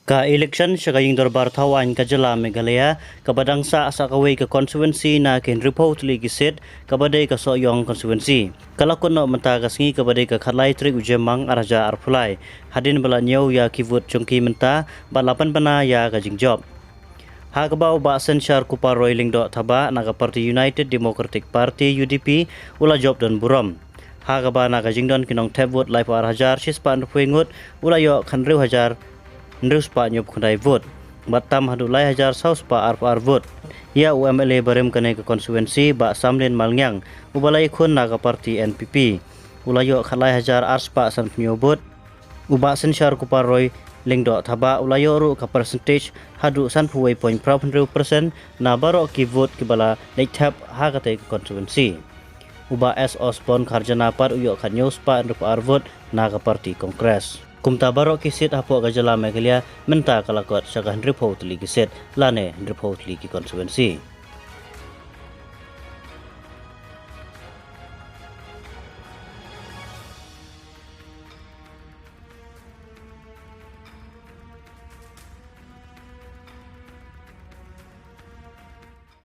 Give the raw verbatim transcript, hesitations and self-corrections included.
Ka election sha ka Ïingdorbar Thawaiñ ka jylla Meghalaya, kaba dang sah sa kawei ka constituency na ki hynriewphew tylli ki seat, kaba dei ka Sohiong constituency, ka la kut noh mynta ka sngi, kaba dei ka khatlai tarik u Jymmang ar hajar arphew lai, hadien ba la ñiew ïa ki vote jong ki mynta bad la pynbna ïa ka jingjop. Ha kaba u Bah Synshar Kupar Roy Lyngdoh Thabah na ka party United Democratic Party, U D P, u la jop don burom. Ha kaba na ka jingdon ki nongthep vote laiphew ar hajar shispah hynriewphew ngut, u la ïoh khathynriew hajar hynriewspah hynñiewphew khyndai vote, bad tam haduh lai hajar sawspah arphew ar vote. Ïa u M L A barim kane ka constituency, Bah Samlin Malngiang, uba la ïakhun na ka party N P P, u la ïoh khatlai hajar arspah sanphew hynñiew vote. U Bah Synshar Kupar Roy Lyngdoh Thabah u la ïoh ruh ka percentage haduh sanphew wei point phra hynriew percent na baroh ki vote kiba la leit thep ha katei ka constituency. U Bah S Osborne Kharjana pat u ïoh khathynñiew spah hynriewphew ar vote na ka party Congress. Kumta baroh ki seat hapoh ka jylla Meghalaya mynta ka la kot sha ka hynriewphew tylli ki seat lane hynriewphew tylli ki constituency.